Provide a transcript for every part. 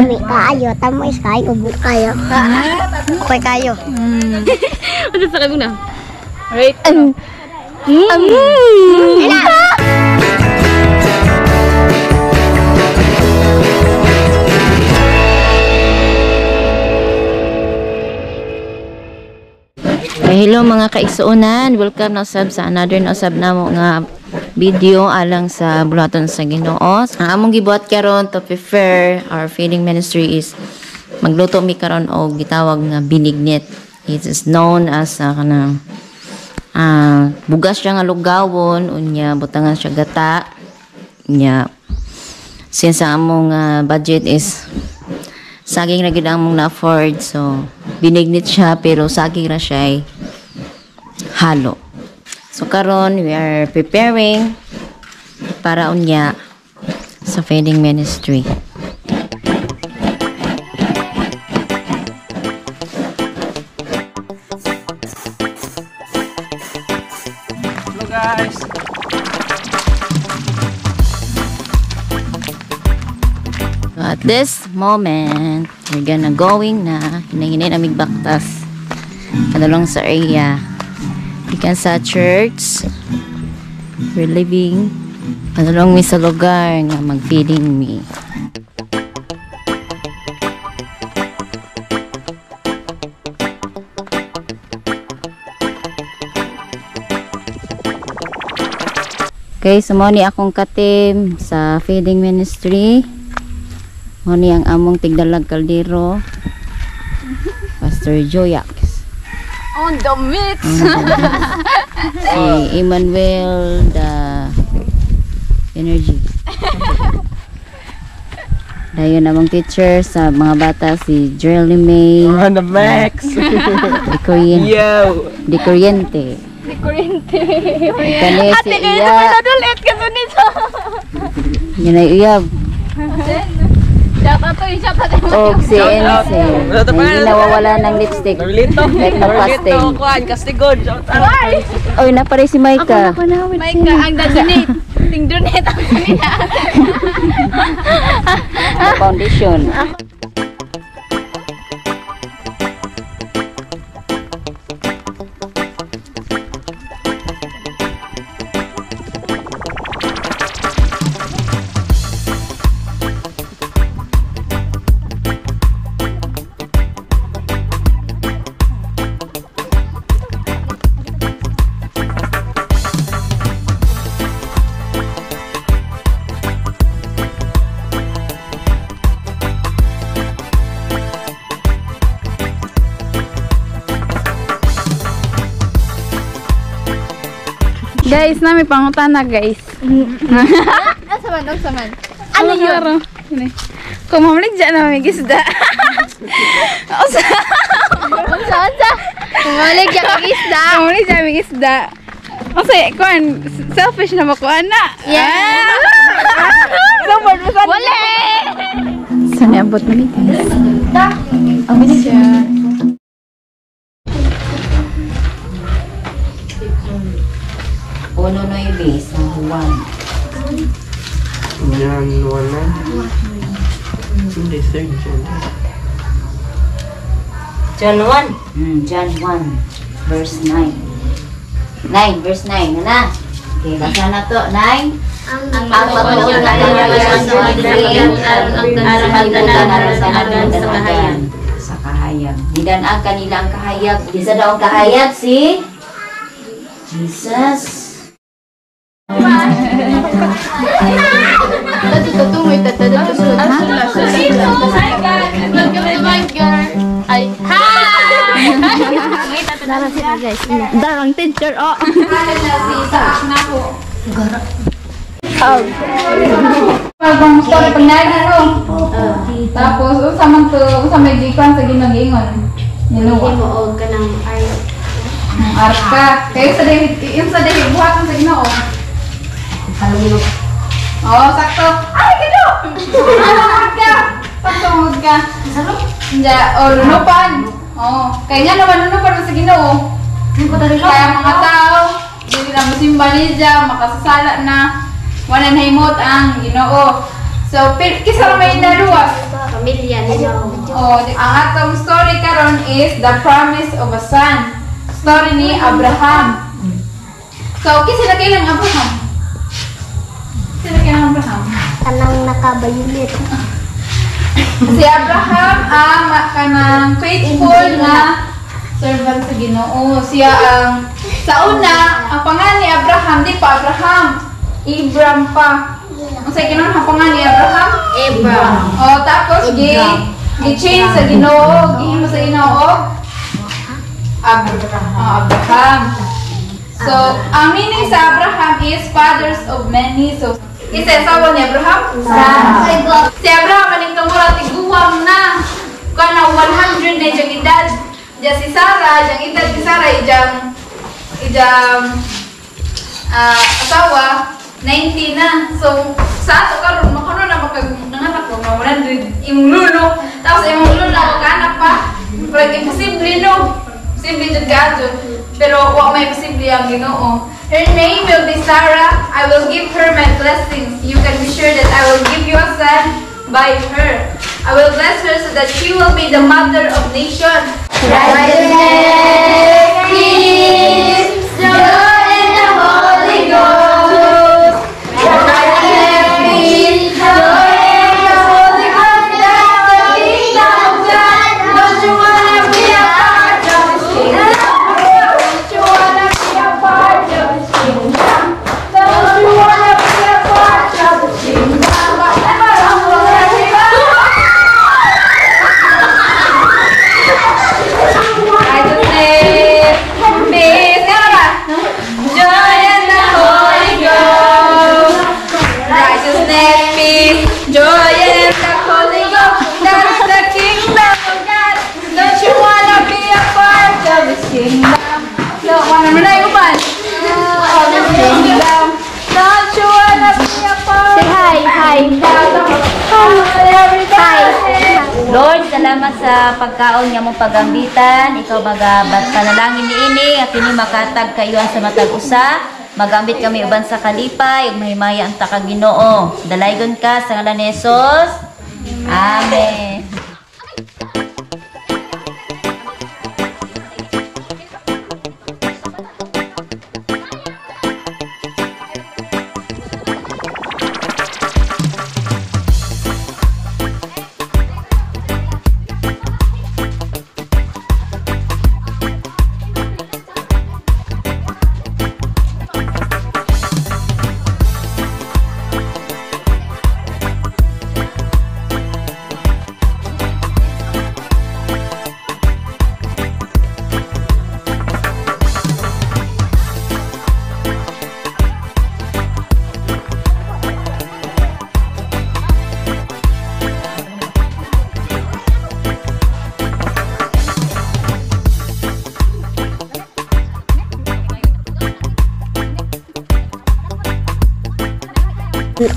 Lami kaayo, tamis kaayo, ubot kayo. Okay kayo. Ano sa kami na? Right. Hello mga kaigsuonan, welcome na usab sa another na usab namo nga video alang sa buluhaton sa Ginoo. Ang among gibuhat karon to prepare our feeding ministry is magluto mi karon og gitawag nga binignit. It is known as kanang bugas siya nga lugawon, unya butangan siya gata. Unya since ang among budget is saging ra gyud ang among na-afford, so binignit siya pero saging ra siya halo. So karon we are preparing para unya sa feeding ministry. Hello guys. So at this moment, we're gonna going na hinay-hinay na migbaktas kadalong sa area. Ikan sa church, we're living padulong mi sa lugar nga mag-feeding mi. Okay, so mo ni akong katim sa feeding ministry. Mo ni ang among tigdalag kaldero, Pastor Joyax. On the mix. Si Emmanuel the Energy. Dayon namang teacher sa mga bata si Jerly May. On the max. Di Korean. Yo. Di Kuryente. Di kuryente. Kani si Ate, kayo Iya. naman nadulit ka sa nito. Yun ay uyab. Shout out to, shout out. Og si Ense. Hindi nawawala ng lipstick. Norlito. Kahit mag-fasting. Norlito, kuan, kastigon. Shout out. Oy, napare si Maika. Mike, ang da-donate. Ting donate ang kanina. The foundation. Guys, nami pangutana guys. Asa man, asa man. Ano yun? Kung mamaligya na may gisda. Unsa? Unsa, unsa? Pumalig ya kag isda. Kung mamaligya may gisda. Unsa, kuan, selfish na ba ko, ana? Yeah. Someone was on. Wala! So, niabot na ni guys. Ang siya. Uno nueve sa Juan. Yan, wala. Hindi, third John. John 1. John 1 verse 9. 9 verse 9 na. Okay, basa na to. 9. Ang matuod na sa kahayag. Nidanag kanila ang kahayag. Isa daw ang kahayag si Jesus. Welcome to my girl. Ay, hi! Darang teacher, oh. Pag story pag nagano. Tapos unsa man to, unsa may gikan sa Ginoo Niluwa. Mo og kanang ay Arka. Kayo sa dahil, yung sa dahil buhatan sa Ginoo. Oh, sakto. Ay, Ginoo! Ano ka? Sakto mo ka. Hindi, oh, lunupan. Oh, kaya nga naman lunupan sa Ginoo. Kaya mga tao, hindi na musimba niya, makasasala na, wala na himot ang Ginoo. So, kisa may naluwas. Pamilya Oh, ang atong story karon is the promise of a son. Story ni Abraham. So, kinsa na kailang Abraham? Kinsa na kailang Abraham? Kanang nakabayulit. Si Abraham ang kanang faithful na servant sa Ginoo. Siya ang sa una, ang pangalan ni Abraham di pa Abraham, Abram pa. Unsa kinon ang pangalan ni Abraham? Abram. Oh, tapos gi gi-change sa Ginoo, gihimo sa Ginoo Abraham. Oh, Abraham. So, ang meaning sa Abraham is fathers of many. So, isa asawa ni Abraham? Sarah. Si Abraham aning tumura tiguang na. Kana 100 na iyang edad. Diya si Sarah, iyang edad si Sarah iyang iyang asawa 90 na. So sa ato karon makano na makag nanganak ko mga 100 imong lulo. Tapos imong lulo makanak pa. Pero imposible no. Imposible jud kaadto. Pero wa may imposible ang Ginoo. Her name will be Sarah. I will give her my blessings. You can be sure that I will give you a son by her. I will bless her so that she will be the mother of nations. Righteousness, peace, joy in the Holy Ghost. Righteousness, peace, joy in the Holy Ghost. That's the kingdom of God. Don't you wanna be a part of His kingdom? Don't you wanna be a part of His kingdom? Don't you wanna be a part of His kingdom? Righteousness, peace, nga ba? Joy in the Holy Ghost. Righteousness, peace, joy in the Holy Ghost. That's the kingdom of God. Don't you wanna be a part of His kingdom? Don't wanna be a part of His kingdom. Don't you wanna be a part? Say hi, hi. Hi. Lord, salamat sa pagkaon nga mong pagambitan. Ikaw magabat panalangin niini nga kini makatag kayuan sa matag usa. Magambit kami uban sa kalipay ug mahimaya ang takag Ginoo. Dalaygon ka sa ngalan ni Jesus. Amen.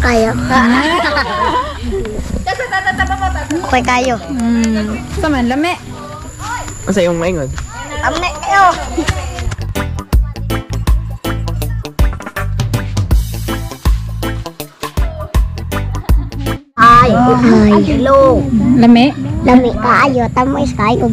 Kayo. Okay kayo. Saman lami. Unsa imong maingon? Ame kayo. Ay, ay, hello. Lami. Lami kaayo, tamis kayo.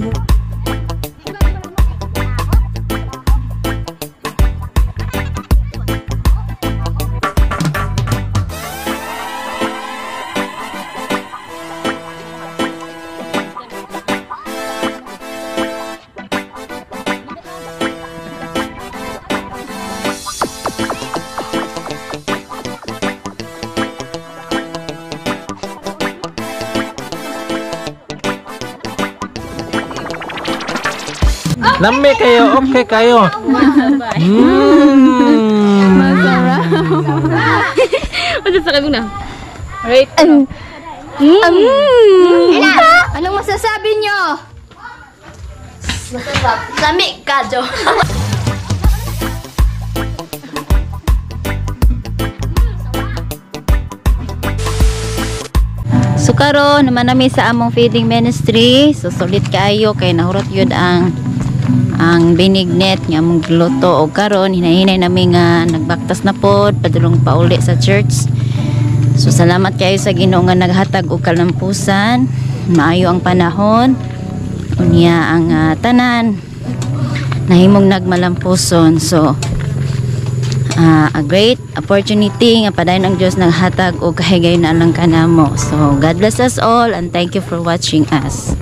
Lami kayo, okay kayo. Ano sa kami na? Right. Anong masasabi nyo? Lami ka, Jo. So karon naman nami sa among feeding ministry. So sulit kaayo kay nahurot yun ang binignet nga among giluto og karon hinahinay nami nga nagbaktas na pod padulong pauli sa church. So salamat kayo sa Ginoo nga naghatag og kalampusan. Maayo ang panahon. Unya ang tanan nahimong nagmalampuson. So a great opportunity nga padayon ang Dios naghatag og kahigayon alang kanamo. So God bless us all and thank you for watching us.